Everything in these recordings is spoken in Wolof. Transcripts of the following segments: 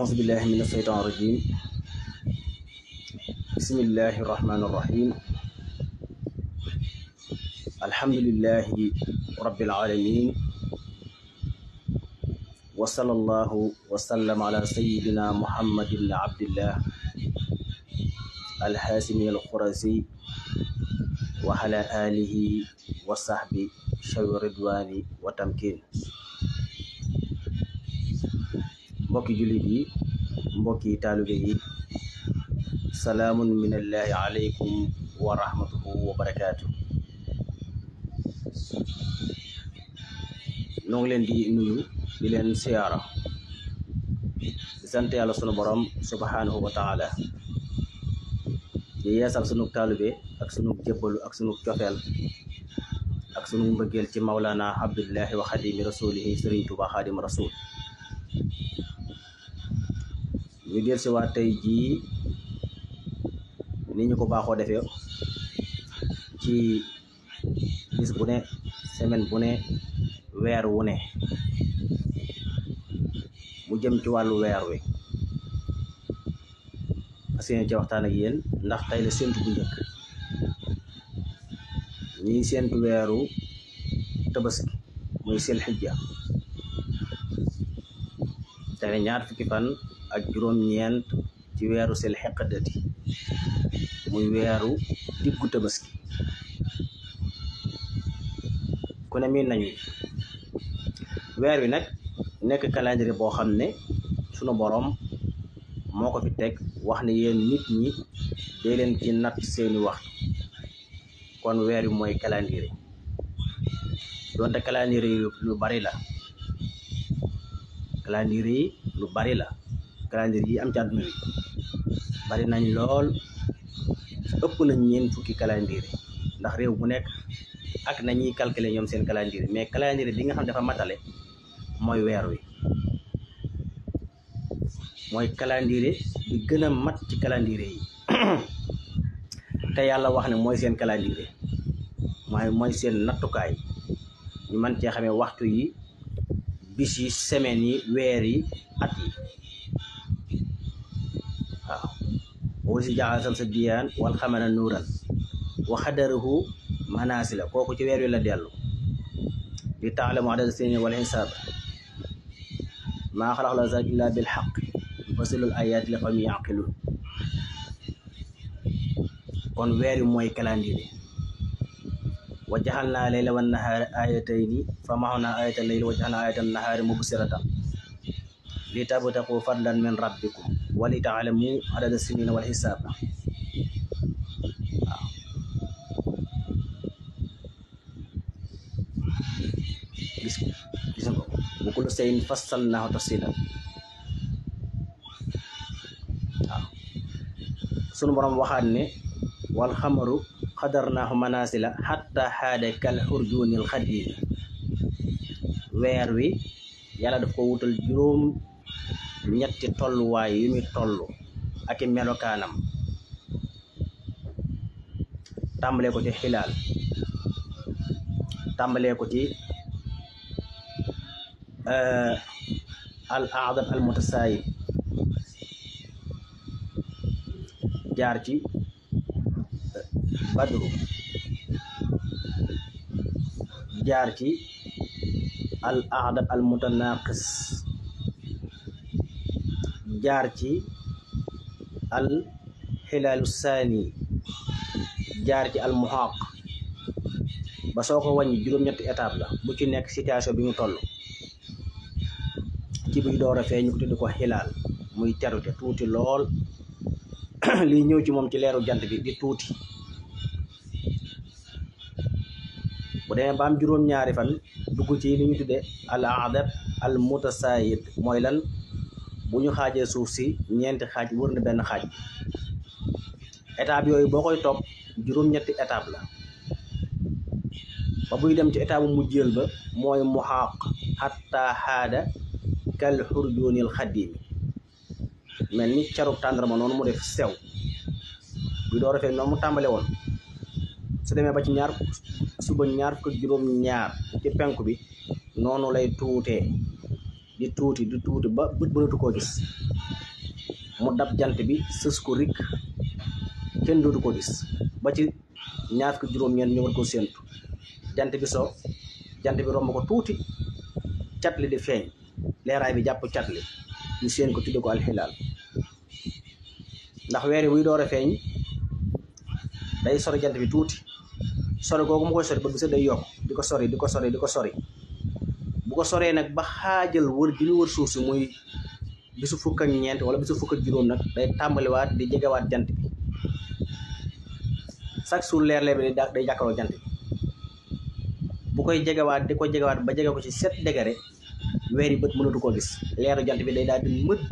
أعوذ بالله من الشيطان الرجيم بسم الله الرحمن الرحيم الحمد لله رب العالمين وصلى الله وسلم على سيدنا محمد بن عبد الله الحاسمي الخرزي وعلى آله وصحبه شوي الرضوان وتمكين. mbokki jullit yi mbokki taalibe yi salaamun minallahi aleykum wa rahmatuhu wa barakaatu. noo ngi leen di nuyu di leen siyaara di sant yàlla sunu borom subhanahu wa taala di yeesal sunu taalibe ak sunu jébbalu ak sunu cofeel ak sunu mbëggeel ci Mawlana Abdullahi wa xadimi rasulihi Sëriñ Tuuba Xaadim Rasul. ñu del si waat tey jii ni ñu ko baaxoo defee ci bis bu ne semaine bu ne weer wu ne mu jëm ci wàllu weer wi aseen ci waxtaan ak yéen ndax tey la séntu bu njëkk ñi séntu weeru tabaski muy sil xijja tey ñaar fukki fan ak juróom-ñeent ci weeru sil xeqadati muy weeru diggu tabaski. ku ne miin nañu weer wi nag nekk calendrier boo xam ne sunu boroom moo ko fi teg wax ne yéen nit ñi dee leen ci natt seeni waxtu. kon weer wi mooy calendrier doonte calendrier yi lu bari la calendrier yi lu bari la calendrier yi am ci àdduna bi bari nañ lool ëpp nañ ñeen fukki calendrier ndax réew bu nekk ak nañuy calculer ñoom seen calendrier mais calendrier bi nga xam dafa matale mooy weer wi mooy calendrier bi gën a mat ci calendrier yi te yàlla wax ne mooy seen calendrier mooy seen nattukaay ñu mën cee xamee waxtu yi bis yi semaines yi weer yi at yi waaw wala si jaxal sam sa diyaan wal xamana nuuran wa xadarahu manasila kooku ci weer wi la dellu li taalamu adada sinin wal xisaab maa xalaq la zalik illa bil xaq fasilul ayaati li qawmi yaqilun. kon weer wi mooy calendrier wa jaxalnaa layla wan nahaara ayatayni fa maxawnaa ayatal layli wa jaxalnaa ayatal nahaari mubsiratan li tabtaqu fadlan min rabbikum wa li taalamu adada sinina wal xisaab. waaw gis nga ko bu kullu shay'in fassalnaahu tafsiilan. waaw sunu borom waxaat ne wal xamaru xadarnaahu manasila xatta xaada kal xurjuunil xadiimi. weer wi yàlla daf ko wutal juróom ñetti tolluwaay yu muy toll ak i melokaanam tàmbalee ko ci xilaal tàmbalee ko ci al aadad al mutasaayib jaar ci badru jaar ci al aadad al mutanaqis jaar ci al xilaalu saani jaar ci al muhaq ba soo ko wàññi juróom-ñetti étape la bu ci nekk situation bi mu toll ci buy door a fee ñu ko tudd ko xilaal muy terute tuuti lool lii ñëw ci moom ci leeru jant bi di tuuti bu demee ba am juróom-ñaari fan dugg ci li ñu tuddee al aadad al mutasayid mooy lan bu ñu xaajee suuf si ñeenti xaaj wër na benn xaaj étape yooyu boo koy topp juróom-ñetti étape la ba buy dem ci étape bu mujjeel ba mooy muhaaq hatta xaada kal xurjuunil xadimi mel ni carub tàndarma noonu mu def sew bi doo refee noonu mu tàmbale woon su demee ba ci suba ñaar fukk ak juróom-ñaar ci penku bi noonu lay tuutee di tuuti ba bët mënatu koo gis mu dab jant bi sës ko rik kenn dootu ko gis ba ci ñaar ko juróom-ñeent ñu war ko séentu jant bi so jant bi romb ko tuuti cat li di feeñ leeraay bi jàpp cat li ñu séen ko tudde ko alxilaal ndax weer yi buy door a feeñ day sori jant bi tuuti sori googu mu koy sori ba bu set day yokk di ko sori di ko sori di ko sori bu ko soree nag ba xaajal wër gi mu wër suuf si muy bisu fukk ak ñeent wala bisu fukk ak juróom nag day tàmbaliwaat di jegewaat jant bi chaque jour leer bi day jàkkaloo jant bi bu koy jegewaat di ko jegewaat ba jege ko ci 7 degré weer yi bët mënatu koo gis leeru jant bi day daal di mëdd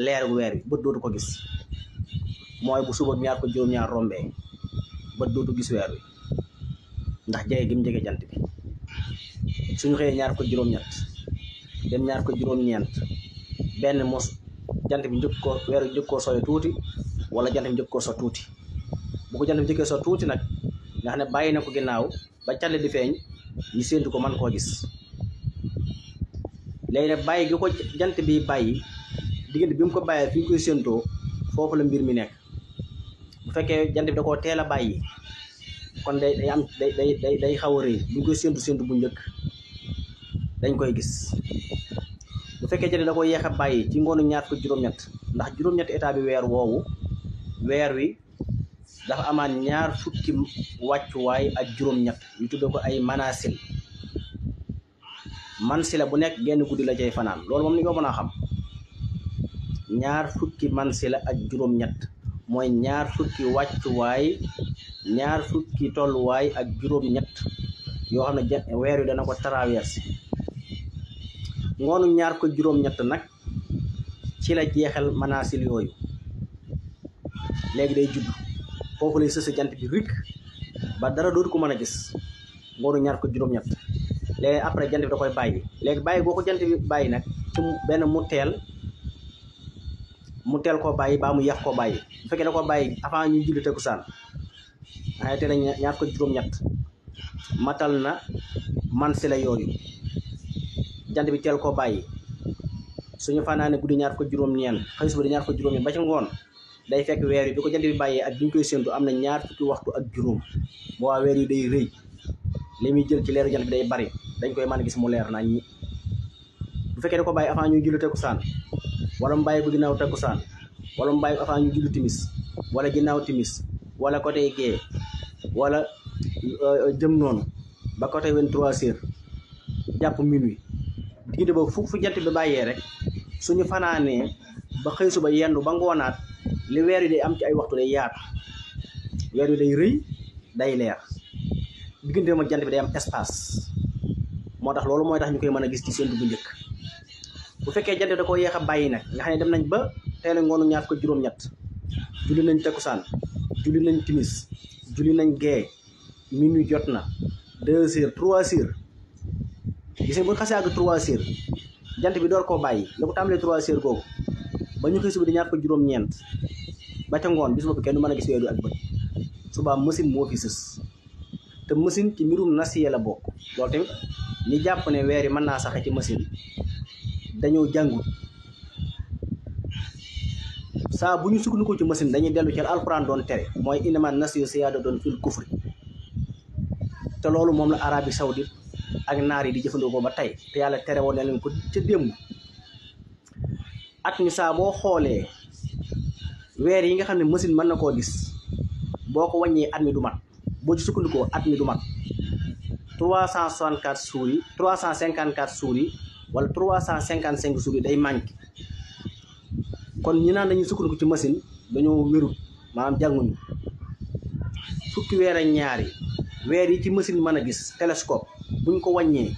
leeru weer bi bët dootu ko gis mooy bu suba ñaar ko juróom-ñaar rombee bët dootu gis weer wi ndax jege gi mu jege jant bi suñu xëyee ñaar ko juróom-ñett dem ñaar ko juróom-ñeent benn mos jant bi njëkk ko weer wi njëkk koo sooy tuuti wala jant bi njëkk koo so tuuti bu ko jant bi njëkkee so tuuti nag nga xam ne bàyyi na ko ginnaaw ba cat di feeñ ñu séentu ko mën koo gis léegi nag bàyyi gi ko jant bi bàyyi diggante bi mu ko bàyyee fi ñu koy séentoo foofu la mbir mi nekk bu fekkee jant bi da koo teel a bàyyi kon day am day xaw a rëy bu ñu koy séentu bu njëkk dañ koy gis bu fekkee jant da ko yeex a bàyyi ci ngoonu ñaar ko juróom-ñett ndax juróom-ñett état bi weer woowu weer wi dafa amaan ñaar fukki wàccuwaay ak juróom-ñett ñu tudde ko ay manasil mansila bu nekk genn guddi la cay fanaan loolu moom ni ko mën a xam ñaar fukki mansila ak juróom-ñett mooy ñaar fukki wàccuwaay ñaar fukki tolluwaay ak juróom-ñett yoo xam ne weer wi dana ko traversé ngoonu ñaar ko juróom-ñett nag ci la jeexal manasil yooyu léegi day judd foofu lay sësa jant bi rik ba dara dootu ko mën a gis ngoonu ñaar ko juróom-ñett léegi après jant bi da koy bàyyi léegi bàyyi boo ko jant bi bàyyi nag ci benn mu teel koo bàyyi baa mu yeex koo bàyyi bu fekkee da ko bàyyi avant ñuy julli takkusaan ay teel ñaar ko juróom-ñett matal na man si la yooyu jant bi teel koo bàyyi suñu fanaane guddi ñaar ko juróom-ñeent xëy suba di ñaar ko juróom-ñeent ba ci ngoon day fekk weer yi bi ko jant bi bàyyee ak bi ñu koy séentu am na ñaar fukki waxtu ak juróom boo waa weer yi day rëy li muy jël ci leeru jant bi day bari dañ koy mën a gis mu leer nañ ñi bu fekkee da ko bàyyi avant ñuy julli takkusaan wala mu bàyyi ko ginnaaw takkusaan wala mu bàyyi ko avant ñuy julli timis wala ginnaaw timis wala côté gée wala jëm noonu ba côté 23h jàpp minuit diggante ba fu jant bi bàyyee rek suñu fanaanee ba xëy suba yendu ba ngoonaat li weer yi day am ci ay waxtu day yaatu weer yi day rëy day leer diggante ak jant bi day am espace moo tax loolu mooy tax ñu koy mën a gis ci séntu bu njëkk bu fekkee jant da koo yeex a bàyyi nag nga xam ne dem nañ ba teel a ngoonu ñaar ko juróom-ñett julli nañ takkusaan julli nañ timis julli nañ gee minuit jot na 2h 3h gis nga bu xasee àgg 3h jant bi door koo bàyyi la ko tàmbalee 3h googu ba ñu xëy suba di ñaar ko juróom-ñeent ba ca ngoon bis boobu kenn du mën a gis weer wi ak bët subaa machine moo fi sës te machine ci mbirum nasiye la bokk loolu tamit ñi jàpp ne weer yi mën naa saxe ci machine dañoo jàngut saa bu ñu sukkandikoo ci machine dañuy dellu ci alxuraan doon tere mooy innamaa nasiyu ziyaadatun fil kufri te loolu moom la Arabie Saoudite ak naar yi di jëfandikoo ba tey te yàlla tere woon na leen ko ca démb at mi saa boo xoolee weer yi nga xam ne machine mën na koo gis boo ko wàññee at mi du mat boo ci sukkandikoo at mi du mat 364 jours yi 354 jours yi wala 355 jours yi day manqué kon ñi naan dañuy sukkandiku ci machine dañoo wérul maanaam jànguñu fukki weer ak ñaari weer yi ci machine mën a gis télescope buñ ko wàññee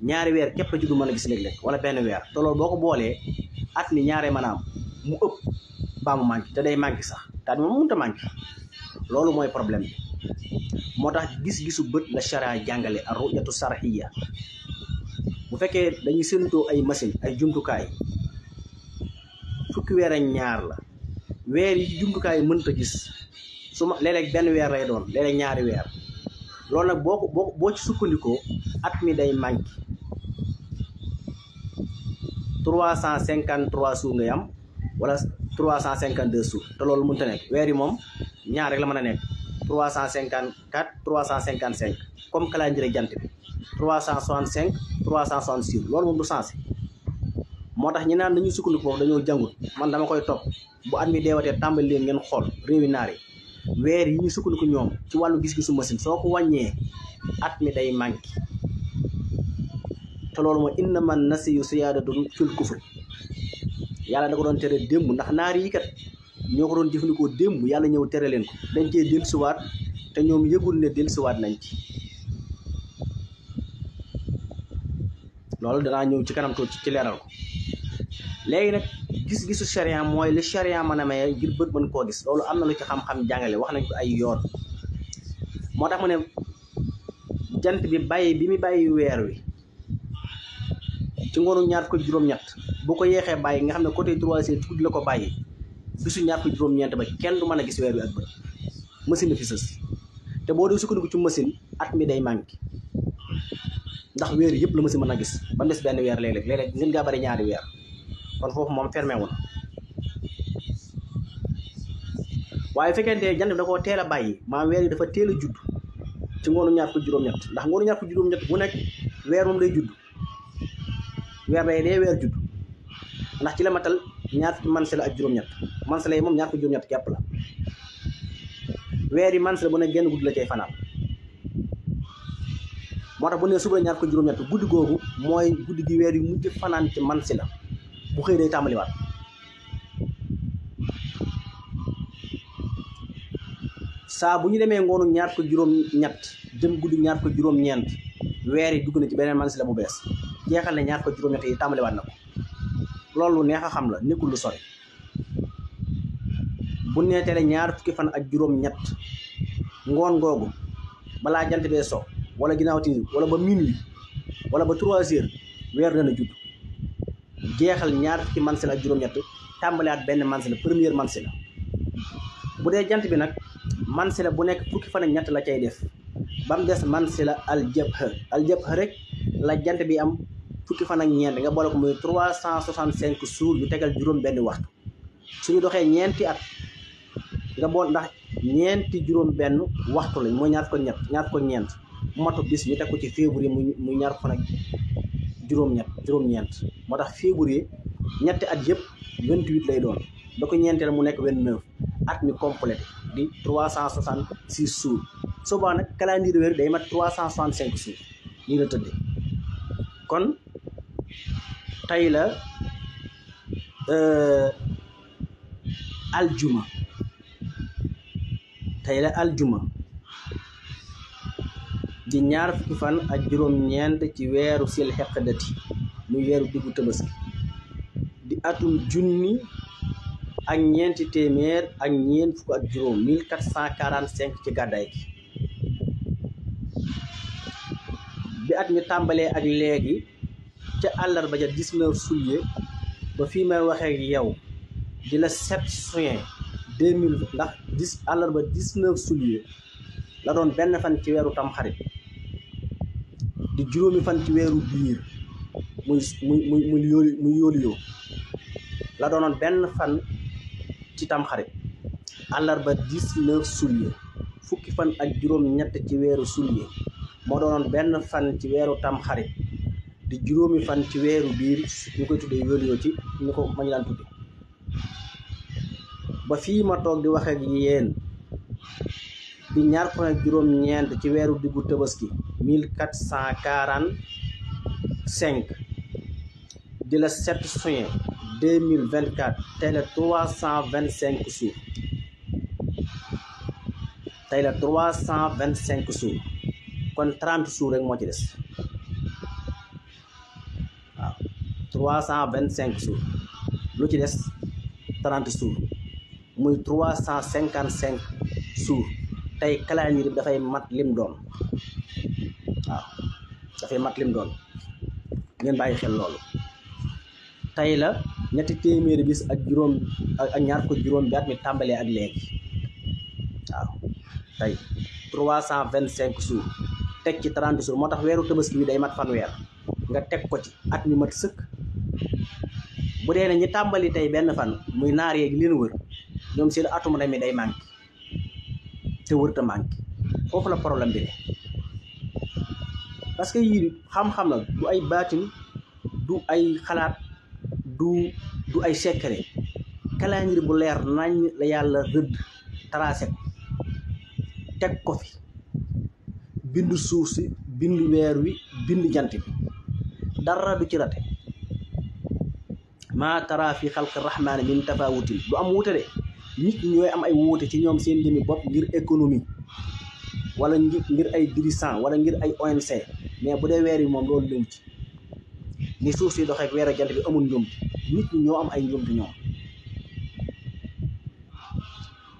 ñaari weer képp la ci du mën a gis léeg-léeg wala benn weer te loolu boo ko boolee at mi ñaaree maanaam mu ëpp baa mu manqué te day manqué sax taat moom mënut a manqué loolu mooy problème bi moo tax gis-gisu bët la charia jàngale ak ru'yatu sarhiya bu fekkee dañuy séentoo ay machine ay jumtukaay fukki weer ak ñaar la weer yi ci jumtukaay mënta gis su ma léeg-léeg benn weer lay doon léeg-léeg ñaari weer loolu nag boo ci sukkandikoo at mi day manqué 353 jours ngay am wala 352 jours te loolu mënut a nekk weer yi moom ñaar rek la mën a nekk 354 355 comme calendrier jant bi 365 366 loolu moom du sensé moo tax ñi naan dañuy sukkandiku foofu dañoo jàngul man dama koy topp bu at mi deewatee tàmbali leen ngeen xool réewi naar yi weer yi ñu sukkandiku ñoom ci wàllu gis-gisu machine soo ko wàññee at mi day manqué te loolu mooy innaman nasiyu siyaadatun fil kufri yàlla da ko doon tere démb ndax naar yi kat ñoo ko doon jëfandikoo démb yàlla ñëw tere leen ko dañ cee dellusiwaat te ñoom yëgul ne dellusiwaat nañ ci loolu danaa ñëw ci kanam tuuti ci leeral ko léegi nag gis-gisu charia mooy li charia mën a maye ngir bët mën koo gis loolu am na lu ci xam-xam jàngale wax nañ ko ay yoon moo tax mu ne jant bi bàyyi bi mu bàyyi weer wi ci ngoonu ñaar ko juróom-ñett bu ko yeexee bàyyi nga xam ne côté 3 heures ci guddi la ko bàyyi bisu ñaar ko juróom-ñeent ba kenn du mën a gis weer wi ak bët machine fi sës te boo dee sukkandiku ci machine at mi day manqué ndax weer yëpp la machine mën a gis ba mu des benn weer léeg-léeg ngeen ngaa bari ñaari weer kon foofu moom fermé wu na waaye fekkente jant bi da koo teel a bàyyi maanaam weer yi dafa teel a judd ci ngoonu ñaar ko juróom-ñett ndax ngoonu ñaar ko juróom-ñett bu nekk weer moom day judd weer day dee weer judd ndax ci la matal ñaar mansala ak juróom-ñett mansala yi moom ñaar ko juróom-ñett képp la weer yi mansala bu ne genn guddi la cay fanaan moo tax bu ne suba ñaar ko juróom-ñett guddi googu mooy guddi gi weer yu mujj fanaan ci mansala bu xëy day tàmbaliwaat saa bu ñu demee ngoonu ñaar ko juróom-ñett jëm guddi ñaar ko juróom-ñeent weer yi dugg na ci beneen mansala bu bees jeexal ne ñaar ko juróom-ñett yi tàmbaliwaat na ko loolu neex a xam la nekkul lu sori bu neetee ñaar fukki fan ak juróom-ñett ngoon googu balaa jant bee so wala ginnaaw timis wala ba minuit wala ba 3 heures weer dana judd jeexal ñaar fukki mansala ak juróom-ñett tàmbaliwaat benn mansala première mansala bu dee jant bi nag mansala bu nekk fukki fan ak ñett la cay def ba mu des mansala aljabha rek la jant bi am fukki fan ak ñeent nga boole ko muy 365 jours yu tegal juróom benn waxtu suñu doxee ñeenti at nga bool ndax ñeenti juróom benn waxtu lañ mooy ñaar ko ñeent matu bis ñu teg ko ci février muy ñaar fan ak juróom-ñeent moo tax février ñetti at yëpp 28 lay doon da ko ñeenteel mu nekk 29 at mi complété di 366 jours soobaa nag calendrier weer day mat 365 jours nii la tëddee kon tey la aljuma di ñaar fukki fan ak juróom-ñeent ci weeru sil xeqdati muy weeru diggu Tabaski di atum junni ak ñeenti téeméer ak ñeent fukk ak juróom 1445 ci gàddaay gi bi at mi tàmbalee ak léegi ca àllarba ja 19 juillet ba fii may waxee ak yow di la 7 juin 2020 ndax àllarba 19 juillet la doon benn fan ci weeru tamxarit di juróomi fan ci weeru biir muy yooliyoo la doonoon benn fan ci tamxarit àllarba 19 juillet fukki fan ak juróom-ñett ci weeru juillet moo doonoon benn fan ci weeru tamxarit di juróomi fan ci weeru biir ñu koy tuddee yooliyoo ci ñu ko mañu daan tudde ba fii ma toog di wax ak yéen di ñaar fan ak juróom-ñeent ci weeru diggu Tabaski 1445 di la 7 juin 2024 tey la 325 jours tey la 325 jours kon 30 jours rek moo ci des waaw 325 jours lu ci des 30 jours muy 355 jours tey calendrier bi dafay mat lim doon waaw dafay mat lim doon ngeen bàyyi xel loolu tey la ñetti téeméeri bis ak juróom ak ñaar ko juróom bi at mi tàmbalee ak léegi waaw tey 325 jours teg ci 30 jours moo tax weeru Tabaski bi day mat fanweer nga teg ko ci at mi mat sëkk bu dee ne ñi tàmbali tey benn fan muy naar yeeg leen wër ñoom seen atum remi day manqué te wërta manqué foofu la problème bi ne parce que yii xam-xam la du ay baatin du ay xalaat du ay secret calendrier bu leer nañ la yàlla rëdd tracé ko teg ko fi bind suuf si bind weer wi bind jant bi dara du ci rate maa tara fi xalqi rahmaani min tafawutin du am wuute de nit ñi ñooy am ay wuute ci ñoom seen jëmi bopp ngir économie wala ngir ay dirigeant wala ngir ay ONC mais bu dee weer yi moom loolu lëw ci ni suuf si doxee ak weer jant bi amul njumte nit ñi ñoo am ay njumte ñoom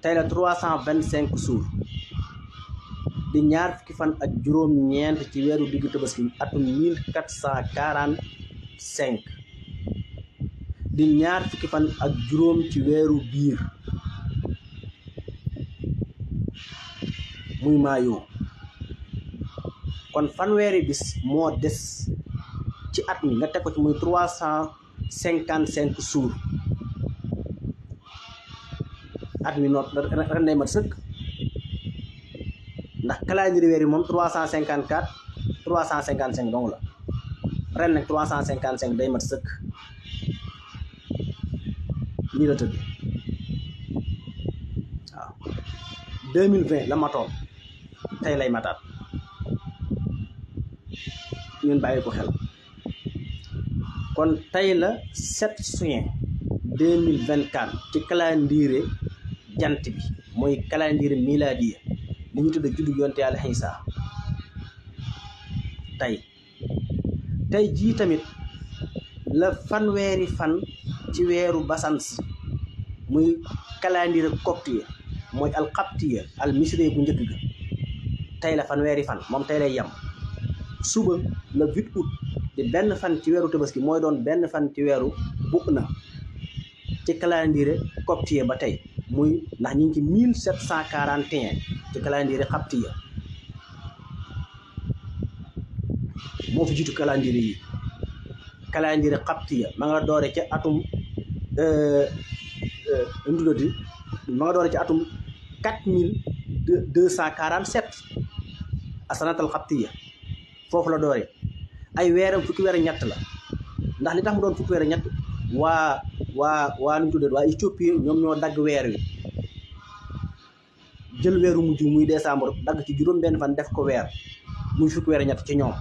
tey la 325 jours di ñaar fukki fan ak juróom-ñeent ci weeru diggu tabaski atum 1445 di ñaar fukki fan ak juróom ci weeru biir muy maayoo kon fanweeri bis moo des ci at mi nga teg ko ci muy 355 jours at mi noot ren day mat sëkk ndax calendrier weer yi moom 354 355 dong la ren nag 355 day mat sëkk nii la tëdd waaw 2020 la matoon tey lay mataat ñun bàyyi ko xel kon tey la 7 juin 2024 ci calendrier jant bi mooy calendrier miladiya li ñu tudd juddu yonte Yàlla Iisa tey jii tamit la fanweeri fan ci weeru basans muy calendrier copte mooy alxabtiya al misri bu njëkk ga tey la fanweeri fan moom tey lay yem suba le 8 août di benn fan ci weeru tabaski mooy doon benn fan ci weeru bukk na ci calendrier copte ba tey muy ndax ñu ngi ci 1741 ci calendrier xabtiya moo fi jiitu calendrier yi calendrier xabtiya ma nga doore ca atum ndudati ma nga doore ci atum 4247 asanatal xabtiya foofu la doore ay weeram fukki weer ñett la ndax li tax mu doon fukki weer ñett waa nu tuddee waa Éthiopie ñoom ñoo dagg weer wi jël weeru mujj muy décembre dagg ci juróom benn fan def ko weer muy fukki weer ñett ci ñoom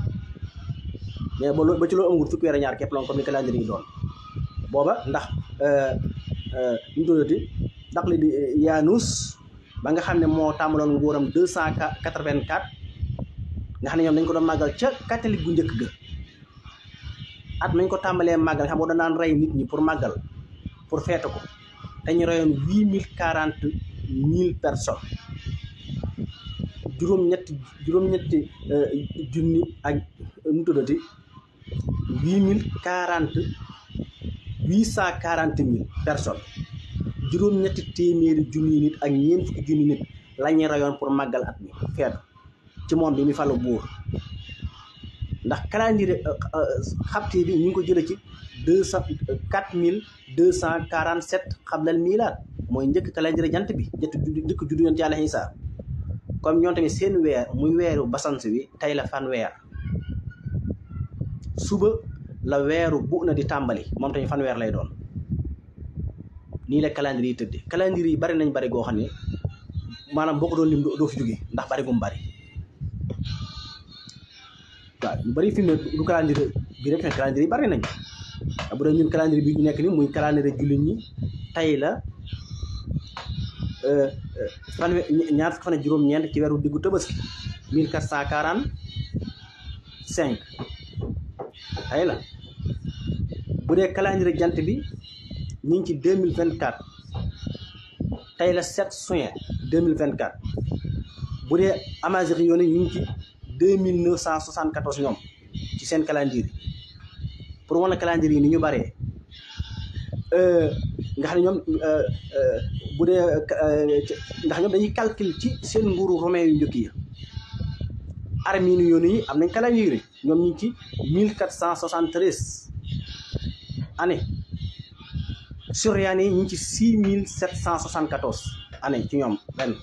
mais ba ci loolu amul fukki weer ñaar képp la comme ni calendrier yi doon booba ndax nu tuddati ndax li di Yaanus ba nga xam ne moo tàmbaloon nguuram 284 nga xam ne ñoom dañ ko doon màggal ca catholique bu njëkk ga at nañ ko tàmbalee màggal xam nga doon daan rey nit ñi pour màggal pour feete ko te ñu reyoon 840 personnes juróom-ñetti junni ak nu tuddati 840 personnes juróom-ñetti téeméeri junni nit ak ñeent fukki junni nit la ñu reyoon pour màggal at mi feetu ci moom bi mi falu buur ndax calendrier xabti bi ñu ngi ko jële ci 4247 xablal miilaad mooy njëkk calendrier jant bi njëkk juddu yonent Yàlla Iisa comme ñoom tamit seen weer muy weeru basans wi tey la fanweer suba la weeru bu na di tàmbali moom tamit fanweer lay doon nii la calendrier yi tëddee calendrier yi bari nañ bari goo xam ne maanaam boo ko doon lim doo fi jóge ndax bari gum bari waaw ñu bari fi mu ne du calendrier bi rek mais calendrier yi bari nañ bu dee ñun calendrier bi ñu nekk ni muy calendrier jullit ñi tey la ñaar fukki fan ak juróom-ñeent ci weeru diggu tabaski 1445 tey la bu dee calendrier jant bi ñu ngi ci 2024 tey la 7 juin 2024 bu dee amazigh yoon ñu ngi ci 2974 ñoom ci seen calendrier pour wane calendrier yi ni ñu baree nga xam ne ñoom bu dee ndax ñoom dañuy calcul ci seen nguuru romain yu njëkk yi armée yi yoon yi am nañ calendrier ñoom ñu ngi ci 1473 année Suryaani yi ñu ngi ci 6774 année ci ñoom benn.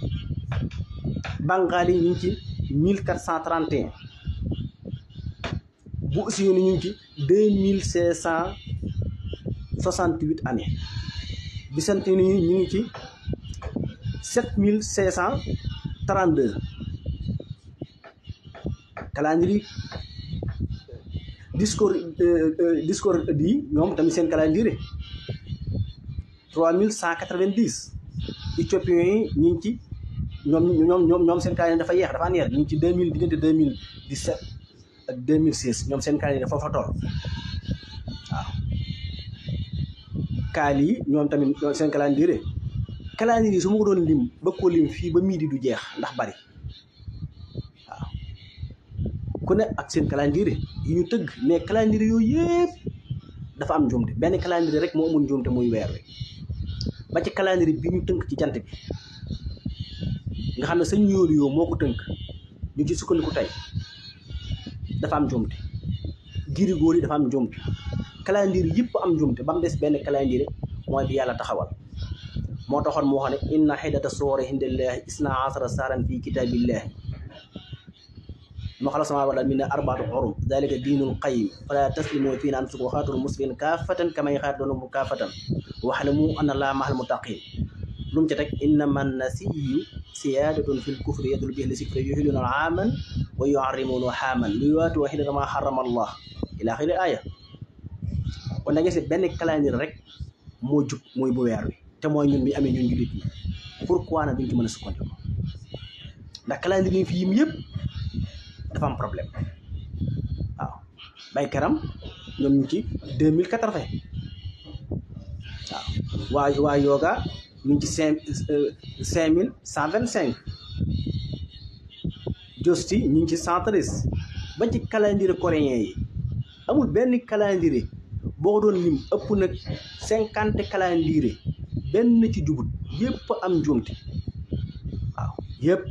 Bangaali ñu ngi ci 1431 bu aussi ñu ngi ci 2568 année Byzantine yi ñu ngi ci 7532 calendrier discord yi ñoom tamit seen calendrier 3190 éthiopiens yi ñu ngi ci ñoom seen calendrier dafa yeex dafa aneer ñu ngi ci 2000 diggante 2017 ak 2016 ñoom seen calendrier dafa fa toll waaw kaali yi ñoom tamit seen calendrier su ma ko doon lim ba ko lim fii ba midi du jeex ndax bari waaw ku ne ak seen calendrier yi ñu tëgg mais calendrier yooyu yëpp dafa am njuumte benn calendrier rek moo amul njuumte muy weer wi ba ci calendrier bi ñu tënk ci jant bi nga xam ne sëñ yoolu yoo moo ko tënk ñu ci sukkandiku tey dafa am njuumte giri góor yi dafa am njuumte calendrier yëpp am njuumte ba mu des benn calendrier mooy bi yàlla taxawal moo taxoon moo xam ne inna xiddata suwari indallahi isna asara sahran fi kitabillahi ma xala sama wala min arbaatu xurum dalika diinul qayyim fala taslimu fiina anfusakum wa xaatul muslimin kaafatan kama yaxaatunakum kaafatan waxlamu anna allaha mahal muttaqin lu mu ci teg innama nasiyu siyaadatun fil kufri yadul bihi li sikri yuhiluna aaman wa yuharrimuna xaaman lu yuwaatu wa xidata ma xarama allah ila axiri aya kon da gis benn calendrier rek moo jub mooy bu weer wi te mooy ñun bi amee ñun jullit ñi pourquoi nag duñ ci mën a sukkandiku ndax calendrier yi fi yim yëpp dafa am problème waaw baykaram ñoom ñu ci 2080 waaw waa yoga ñu ngi ci 5125 josti ñu ngi ci 113 ba ci calendrier coréen yi amul benn calendrier boo doon lim ëpp nag 50 calendrier benn ci jubut yëpp am njuumte waaw yëpp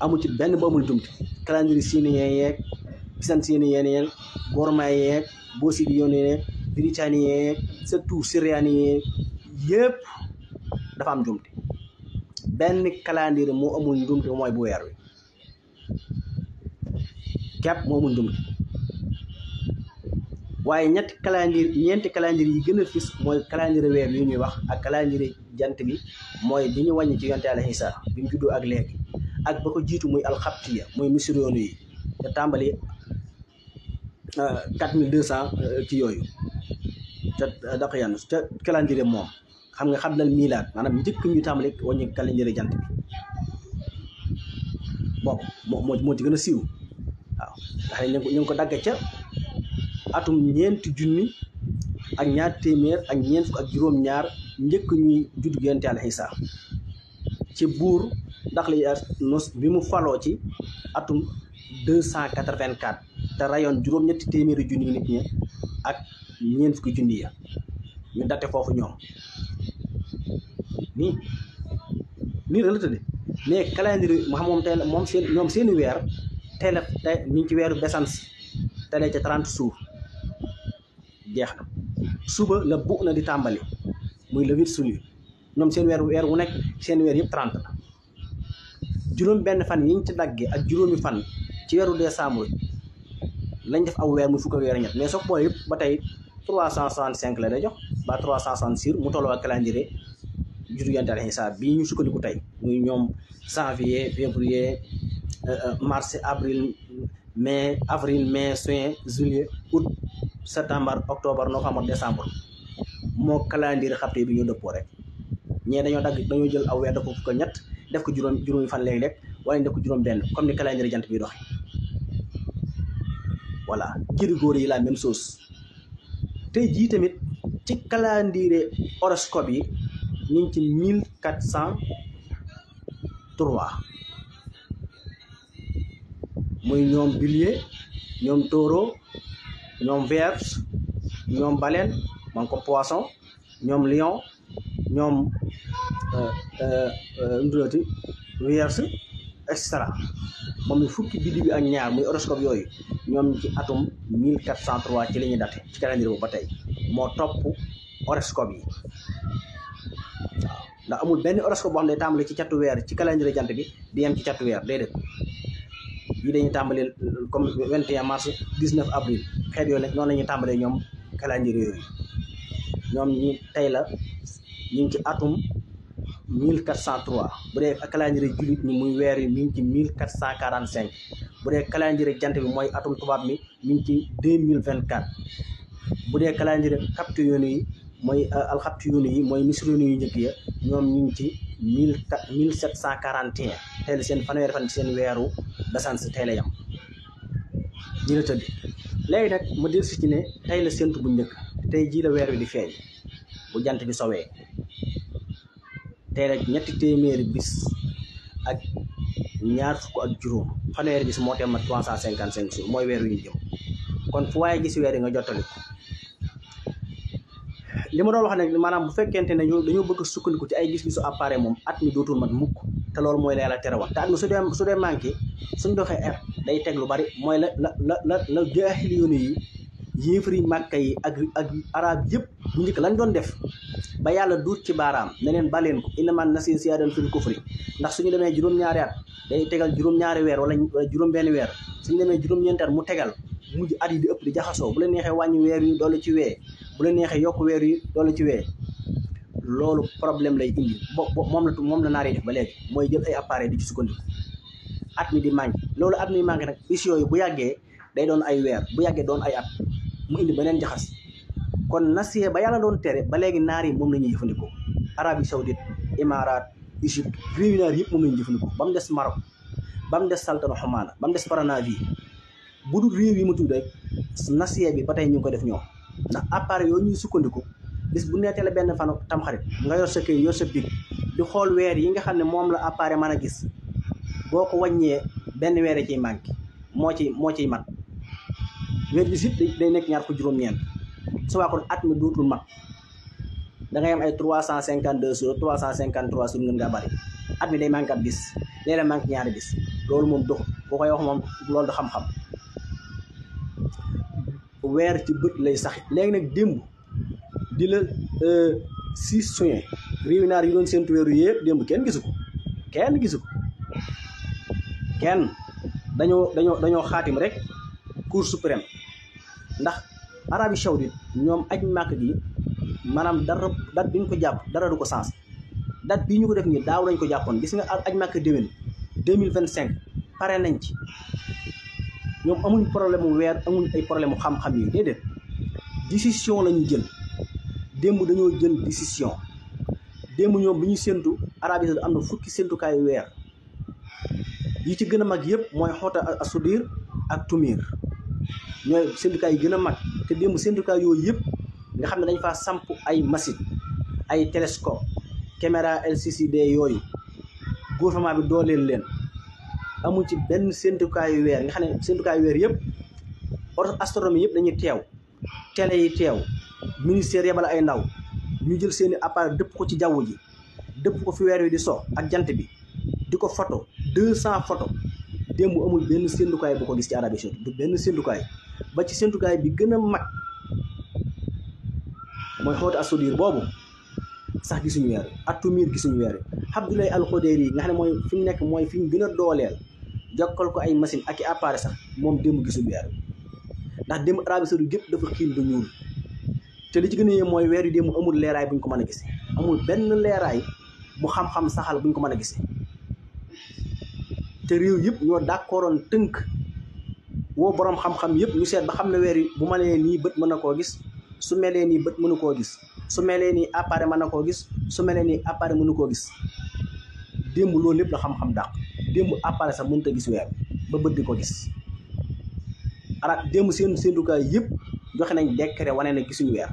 amul ci benn bu amul njuumte calendrier sinien yeeg byzantinien yeeg borma yeeg bosnien yeeg britannique yeeg surtout syriani yeeg yëpp dafa am njuumte benn calendrier moo amul njuumte mooy bu weer wi képp moo amul njuumte waaye ñeenti calendrier yi gën a fis mooy calendrier weer yi ñuy wax ak calendrier jant bi mooy bi ñu wàññi ci yonte Yàlla Isaa bi mu juddoo ak léegi ak ba ko jiitu muy alxabtiya muy misriyoonu yi te tàmbali 4200 ci yooyu ca Daqyanus ca calendrier moom xam nga xam nal miilaat maanaam njëkk ñu tàmbali wàññi calendrier jant bi boobu moo ci gën a siiw waaw ndax ñu ngi ko dagge ca atum 4,000 ak ñaar téeméer ak ñeent fukk ak juróom-ñaar njëkk ñuy judd yonent Yàlla Isaa ci buur Daxyanus bi mu faloo ci atum 284 te rayoon juróom-ñetti téeméeri junni nit ñi ak ñeent fukki junni ya ñu date foofu ñoom nii la tëddee mais calendrier mu xam moom tey moom ñoom seeni weer tey ñu ngi ci weeru Béccansi tey la ca 30 jours jeex na suba la bu na di tàmbali muy le 8 juillet ñoom seen weer wu nekk seen weer yëpp 30 la juróom benn fan yi ñu ci daggee ak juróomi fan ci weeru décembre lañ def aw weer muy fukk ak weer ñett mais soo ko boole yëpp ba tey 365 la day jox ba 366 mu tolloo ak calendrier juddu Yonent Yàlla Isaa bii ñu sukkandiku tey muy ñoom janvier février mars avril mai juin juillet août septembre octobre novembre décembre moo calendrier xabte bi ñu dëppoo rek ñee dañoo jël aw weer def ko fukk ak ñett def ko juróomi fan léeg-léeg wala ñu def ko juróom benn comme ni calendrier jant bi doxe voilà jëri góor yi la même chose tey jii tamit ci calendrier horoscope yi ñu ngi ci 1403 muy ñoom bélier ñoom taureau ñoom vierge ñoom baleine man ko poisson ñoom lion ñoom ndulati vierge et cetera moom mi fukki biddiw bi ak ñaar muy horoscope yooyu ñoom ci atum 1403 ci la ñuy date ci calendrier boobu ba tey moo topp horoscope yi waaw ndax amul benn horoscope boo xam ne tàmbali ci catu weer ci calendrier jant bi di yem ci catu weer déedéet yi dañuy tàmbali comme 21 mars 19 avril xeet yooyu nag noonu la ñuy tàmbalee ñoom calendrier yooyu ñoom ñi tey la ñu ngi ci atum 1403 bu dee calendrier jullit ñi muy weer yi mi ngi ci 1445 bu dee calendrier jant bi mooy atum tubaab mi mi ngi ci 2024 bu dee calendrier xaptu yoonu yi mooy alxaptu yoonu yi mooy misroonu yu njëkk ya ñoom ñu ngi ci 1741 tey la seen fanweeri fan ci seen weeru dasans tey la yam ñi la tëdd léegi nag ma del si ci ne tey la séntu bu njëkk tey jii la weer wi di feeñ bu jant bi sowee tey la ñetti téeméeri bis ak ñaar fukk ak juróom fanweeri bis moo teem 355 jours mooy weer wi ñu jëm kon fu waaye gis weer yi nga jottali li ma doon wax nag maanaam bu fekkente ne dañoo bëgg a sukkandiku ci ay gis-gisu appareil moom at mi dootul mat mukk te loolu mooy la yàlla tere woon te at mi su dee manqué suñ doxee at day teg lu bari mooy la jaahil yoonu yi yéefari màkka yi ak arab yëpp bu njëkk lañ doon def ba yàlla duut ci baaraam ne leen baleen ko innaman nasiyu ziyaadatun fil kufri ndax suñu demee juróom-ñaari at day tegal juróom-ñaari weer wala juróom-benn weer suñu demee juróom-ñeenti at mu tegal mujj at yi di ëpp di jaxasoo bu la neexee wàññi weer yi doole ci wee bu la neexee yokk weer yi doole ci wee loolu problème lay indi moom la naar yi def ba léegi mooy jël ay appareil di ci sukkandiku at mi di manqué loolu at mi manqué nag bis yooyu bu yàggee day doon ay weer bu yàggee doon ay at mu indi beneen jaxas kon nasiye ba yàlla doon tere ba léegi naar yi moom la ñuy jëfandikoo Arabie Saoudite Émirats Égypte réew naar yëpp moom la ñuy jëfandikoo ba mu des Maroc ba mu des Saltano Oman ba mu des Paranavie bu dul réew yi mu tudd rek nasiye bi ba tey ñu ngi ko def ñoom ndax appareil yooyu ñuy sukkandiku bis bu neetee la benn fan tamxarit nga yor sa këy yor sa big di xool weer yi nga xam ne moom la appareil mën a gis boo ko wàññee benn weer ciy manqué moo ciy mat weer bi sit day nekk ñaar ko juróom-ñeent su waa kon at mi dootul mat da ngay am ay 352 jours 353 jours ngeen ngaa bari at mi day manqué ab bis léeg-léeg manqué ñaari bis loolu moom doxul boo koy wax moom loolu du xam-xam weer ci bët lay sax léegi nag démb di la 6 juin réewi naar yi doon séntu weeru yëpp démb kenn gisu ko kenn dañoo xaatim rek cour suprême ndax Arabie Saoudite ñoom aj màkk gi maanaam dara date bi ñu ko jàpp dara du ko sens date bii ñu ko def nii daaw lañ ko jàppoon gis nga aj màkk déwén 2025 pare nañ ci ñoom amuñ problème mu weer amuñ ay problème mu xam-xam yi déedéet décision la ñu jël démb dañoo jël décision démb ñoom bi ñu séntu Arabie Saoudite am na fukki séntukaayu weer yi ci gën a mag yëpp mooy xoota asudir ak tumir ñooy séntukaay yi gën a mag te démb séntukaay yooyu yëpp nga xam ne dañ faa samp ay machine ay télescope caméra LCD yooyu gouvernement bi dooleel leen amul ci benn séntukaayu weer nga xam ne séntukaayu weer yëpp astronomie yëpp dañuy teew télé yi teew ministère yebal ay ndaw ñu jël seeni appareil dëpp ko ci jaww ji dëpp ko fi weer wi di so ak jant bi di ko photo 200 photo démb amul benn séntukaay bu ko gis ci Arabie Saoudite du benn séntukaay ba ci séntukaay bi gën a mag mooy xóotu asudir boobu sax gisuñu weer atumir gisuñu weer Abdoulaye Al Khoudayri yi nga xam ne mooy fi mu nekk mooy fi ñu gën a dooleel jokkal ko ay machine ak i appareil sax moom démb gisul weer ndax démb Arabie Saoudite gépp dafa xiin ba ñuul te li ci gën a yee mooy weer yu démb amul leeraay bu ñu ko mën a gis amul benn leeraay bu xam-xam saxal bu ñu ko mën a gis te réew yëpp ñoo d'accordoon tënk woo boroom xam-xam yëpp ñu seet ba xam ne weer yi bu melee nii bët mën na koo gis su melee nii bët mënu koo gis su melee nii appareil mën na koo gis su melee nii appareil mënu koo gis démb loolu lépp la xam-xam dàq démb appareil sax mënut a gis weer ba bët di ko gis arab démb seen séentukaay yëpp joxe nañ décret wane ne gisuñu weer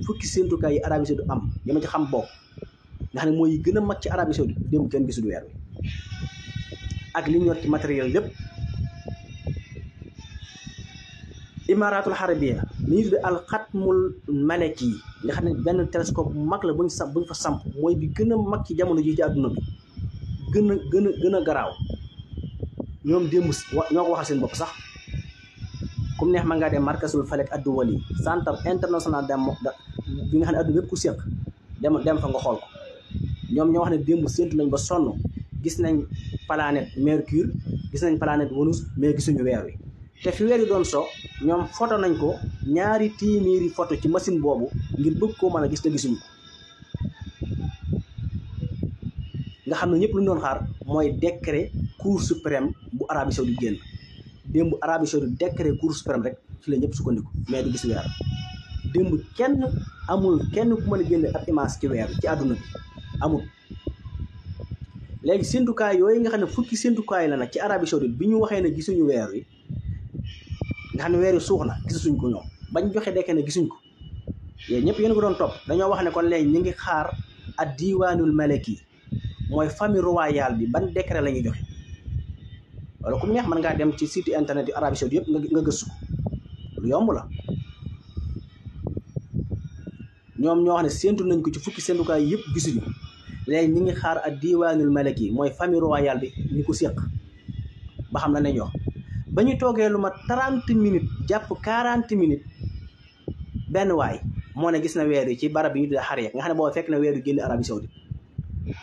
fukki séentukaay yi Arabie Saoudite am yi ma ci xam bokk nga xam ne mooy yi gën a mag ci Arabie Saoudite démb kenn gisul weer wi ak li ñu yor ci matériel lépp Imaratul Arabiya li ñuy tuddee alxatmul malaki nga xam ne benn télescope bu mag la buñ fa samp mooy bi gën a mag ci jamono ji ci àdduna bi gën a garaaw ñoom démb ñoo ko waxal seen bopp sax comme neex ma ngaa dem markasul falek adduwali centre international bi nga xam ne adduna bépp ku séq dem fa nga xool ko ñoom ñoo wax ne démb séntu nañ ba sonn gis nañ planète Mercure gis nañ planète Vénus mais gisuñu weer wi te fi weer yi doon so ñoom photo nañ ko 2 téeméeri photo ci machine boobu ngir bëgg koo mën a gis te gisuñu ko nga xam ne ñëpp lu ñu doon xaar mooy décret cour suprême bu Arabie Saoudite génn démb Arabie Saoudite décret cour suprême rek ci la ñëpp sukkandiku mais du gis weer démb amul kenn ku mën a génne ab image ci weer ci àdduna bi amul. léegi séntukaay yooyu nga xam ne fukki séntukaay la nag ci Arabie Saoudite bi ñu waxee ne gisuñu weer wi nga xam ne weer wi suux na gisuñ ko ñoom bañ joxe dekke ne gisuñ ko yooyu ñëpp yéen ko doon topp dañoo wax ne kon léegi ñu ngi xaar ad diwaanul malaki mooy famille royale bi ban décret la ñuy joxe wala ku mu neex mën ngaa dem ci site internet yu Arabie Saoudite yëpp nga gëstu ko lu yomb la ñoom ñoo wax ne séntu nañ ko ci fukki séntukaay yëpp gisuñu léegi ñi ngi xaar ak diwaanul malaki mooy famille royale bi ñu ko séq ba xam na ne ñoo ba ñu toogee lu ma 30 minutes jàpp 40 minutes benn waay moo ne gis na weer yi ci barab bi ñu tuddee xareek nga xam ne booba fekk na weer yu génn Arabie Saoudite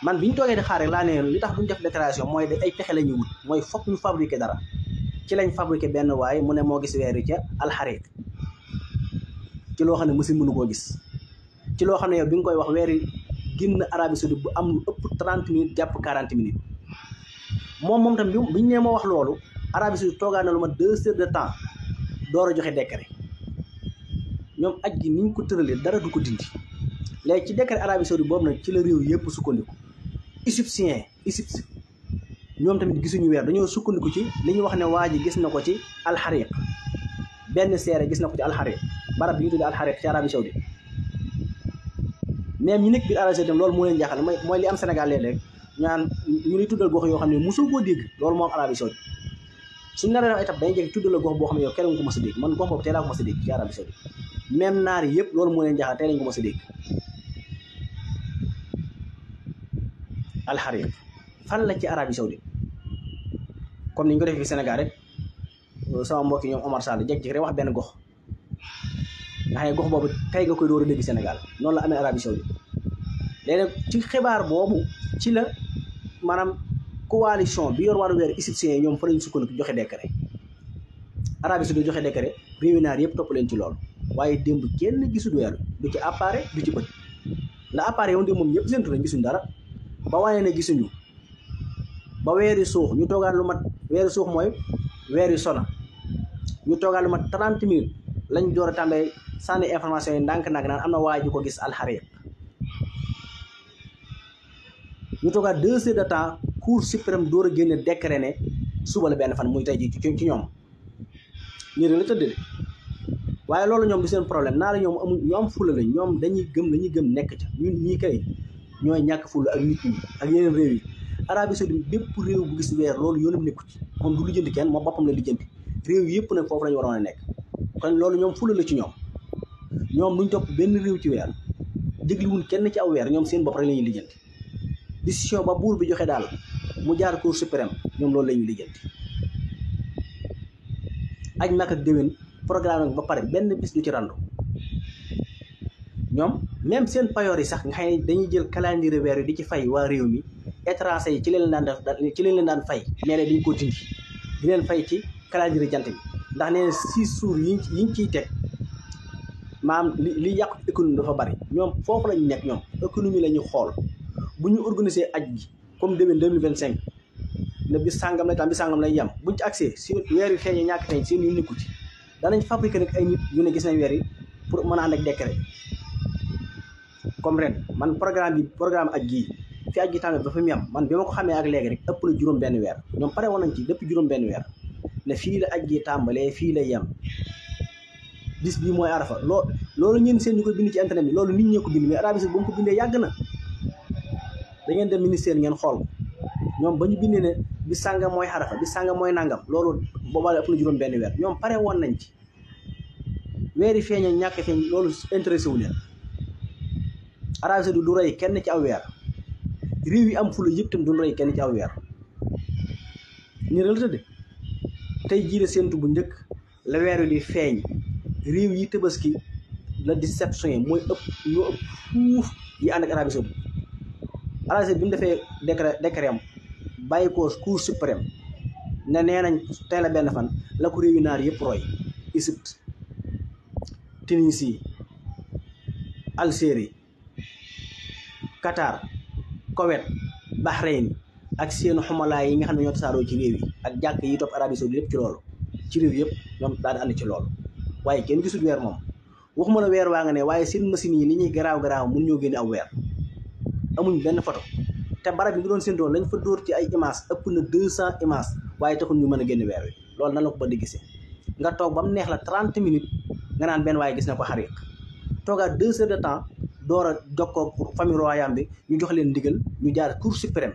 man bi ñu toogee di xaar rek laa ne li tax duñ def déclaration mooy ay pexe la ñuy wut mooy fokk ñu fabriquer dara ci lañ fabriquer benn waay mu ne moo gis weer yi ca alxareek ci loo xam ne mësi mënu koo gis ci loo xam ne yow bi nga koy wax weer yi génn Arabie Saoudite bu am lu ëpp 30 minutes jàpp 40 minutes moom tam bi ñu nee moo wax loolu Arabie Saoudite toogaa na lu ma 2 heures de temps door a joxe décret ñoom aj gi ni ñu ko tëralee dara du ko dindi léegi ci décret Arabie Saoudite boobu nag ci la réew yëpp sukkandiku Égypte ñoom tamit gisuñu weer dañoo sukkandiku ci li ñu wax ne waa ji gis na ko ci alxariq benn seere gis na ko ci alxariq barab bi ñu tuddee alxariq ci Arabie Saoudite même ñi nekk biir Arabie Saoudite loolu moo leen jaaxal mooy li am Sénégal léeg-léeg ñu ni tuddal gox yoo xam ne mosoo koo dégg loolu moo am Arabie Saoudite suñu nar a def étape dañuy jekk tuddal la gox boo xam ne yow kenn nga ko mos a dégg man gox boobu tey laa ko mos a dégg ci Arabie Saoudite même naar yi yëpp loolu moo leen jaaxal tey lañ ko mos a dégg alxariq fan la ci Arabie Saoudite comme ni ñu ko defee fi Sénégal rek sama mbokki ñoom Omar Sall jekk rek wax benn gox nga xam ne gox boobu tey nga koy door a dégg Sénégal noonu la amee Arabie Saoudite léegi nag ci xibaar boobu ci la maanaam coalition bi yor wàllu weer égyptien yi ñoom fa lañu sukkandiku joxe décret Arabie Saoudite joxe décret réewi naar yëpp topp leen ci loolu waaye démb kenn gisul weer du ci appareil du ci bët ndax appareil yoon démb moom ñëpp séntu nañ gisuñ dara ba wane ne gisuñu ba weeri suux ñu toogaat lu mat weeri suux mooy weeri sona ñu toogaat lu mat 30 minutes lañ door a tàmbee sànni information yi ndànk-ndànk naan am na waa ji ko gis alxariq ñu toogaat 2 heures de temps cour suprême door a génne décret ne suba la benn fan muy tey ji ci ñoom ñu la tëdd de waaye loolu ñoom du seen problème naa la ñoom amuñ ñu am fula lañ ñoom dañuy gëm nekk ca ñun ñii kay ñooy ñàkk fula ak nit ñi ak yeneen réew yi Arabie Saoudite bépp réew bu gis weer loolu yoonam nekku ci moom du lijjanti kenn moom boppam la lijjanti réew yëpp nag foofu lañu waroon a nekk kon loolu ñoom fula la ci ñoom duñ topp benn réew ci weer dégluwul kenn ci aw weer ñoom seen bopp rek la ñuy lijjanti décision ba buur bi joxe daal mu jaar cour suprême ñoom loolu la ñuy lijjanti aj Makka ak déwén programme ba pare benn bis du ci randu ñoom même seen payoor yi sax nga xam ne dañuy jël calendrier weer yi di ci fay waa réew mi étranger yi ci leen leen daan fay nee na dañ ko dindi di leen fay ci calendrier jant bi ndax nee na 6 jours yiñ ciy teg maam li yàqu économie dafa bari ñoom foofu lañu nekk ñoom économie la ñu xool bu ñu organiser aj gi comme déwén 2025 ne bis sàngam lay tam bis sàngam lay yem buñ ci accès si weer yi feeñee ñàkk feeñ seen yu nekku ci danañ fabriquer nag ay nit yu ne gis nañ weer yi pour mën a ànd ak décret comme ren man programme aj gii fi aj gi tàmbali ba fi mu yem man bi ma ko xamee ak léegi rek ëpp na juróom benn weer ñoom pare woon nañ ci depuis juróom benn weer ne fii la aj gi tàmbalee fii la yem bis bii mooy arafa loolu ñeen seen ñu koy bind ci internet bi loolu nit ñee ko bind mais Arabie Saoudite ba mu ko bindee yàgg na da ngeen dem ministère ngeen xool ñoom ba ñu bindee ne bis sàngam mooy arafa bis sàngam mooy nangam loolu boobaa ëpp na juróom benn weer ñoom pare woon nañ ci weeri feeñee ñàkk feeñ loolu intéressé wu leen Arabie Saoudite du rey kenn ci aw weer réew yi am fula yëpp tam du rey kenn ci aw weer ñu la tëdd tey jii la séentu bu njëkk la weer wi di feeñ réew yi Tabaski la déception yi mooy ëpp ñoo ëpp fuuf yi ànd ak Arabie Saoudite. Arabie Saoudite bi mu defee décret am bàyyi ko cour suprême ne nee nañ tey la benn fan la ko réew naar yëpp roy. Égypte, Tunisie, Algérie, Qatar, Koweït, Bahreïn ak seen xumala yi nga xam ne ñoo tasaaroo ci réew yi ak jàkk yi topp Arabie Saoudite yëpp ci loolu ci réew yëpp ñoom daal di ànd ci loolu. waaye kenn gisul weer moom waxuma la weer waa nga ne waaye seen machine yi li ñuy garaaw mun ñoo génne aw weer amuñ benn photo te barab yi nga doon seen doon lañ fa dóor ci ay images ëpp na 200 images waaye taxul ñu mën a génne weer wi. loolu nan la ko ba di gisee nga toog ba mu neex la 30 minutes nga naan benn waaye gis na ko xariq toogaat 2 heures de temps door a jokkoo famille royale bi ñu jox leen ndigal ñu jaar cour suprême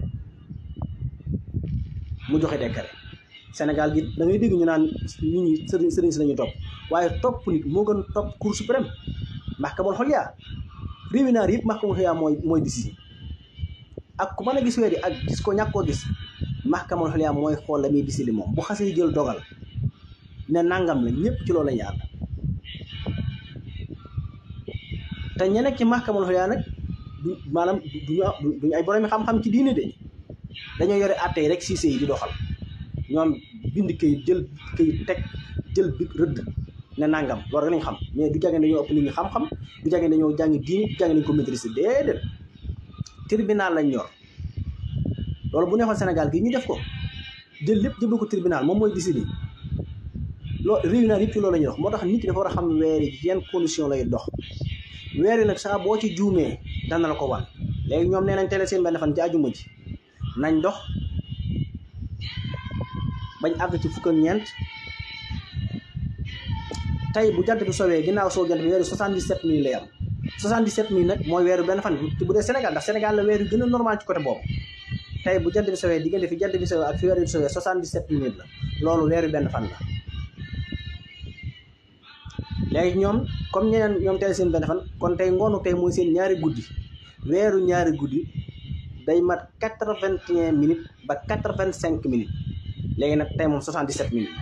mu joxe décret. Sénégal gi da ngay dégg ñu naan nit ñi sëriñ si lañu topp waaye topp nit moo gën topp cour suprême. mahkamul xolya réewi naar yëpp mahkamul xolya mooy décision ak ku mën a gis weer yi ak gis ko ñàkk koo gis mahkamul xolya mooy xool la muy décider moom bu xasee jël dogal ne nangam la ñëpp ci loolu la ñu ànd. te ña nekk ci mahkamul xolya nag du maanaam duñu ay borom xam-xam ci diine de dañoo yore àtte yi rek siise yi di doxal. ñoom bind kayit jël kayit teg jël bi rëdd ne nangam loolu rek lañ xam mais du jàngee dañoo ëpp nit ñi xam-xam du jàngee dañoo jàngi diine du jàngee dañ ko maîtriser déedéet tribunal lañ ñor. loolu bu neexoon Sénégal gi ñu def ko jël lépp jëbal ko tribunal moom mooy décider loolu réew naa yëpp ci loolu la ñuy dox. moo tax nit ki dafa war a xam weer yi yan condition lay dox weer yi nag saa boo ci juumee dana la ko wan. léegi ñoom nee nañ teel seen benn fan ci àjjuma ji nañ dox bañ àgg ci fukk ak ñeent tey bu jant bi sowee ginnaaw soo jant bi weeru 77 minutes lay am 77 minutes nag mooy weeru benn fan te bu dee Sénégal ndax Sénégal la weer yu gën a normal ci côté boobu tey bu jant bi sowee diggante fi jant bi sowee ak fi weer bi sowee 77 minutes la loolu weeru benn fan la. léegi ñoom comme ñeneen ñoom tey seen benn fan kon tey ngoonu tey mooy seen ñaari guddi weeru ñaari guddi day mat 81 minutes ba 85 minutes. léegi nag tey moom 77 minutes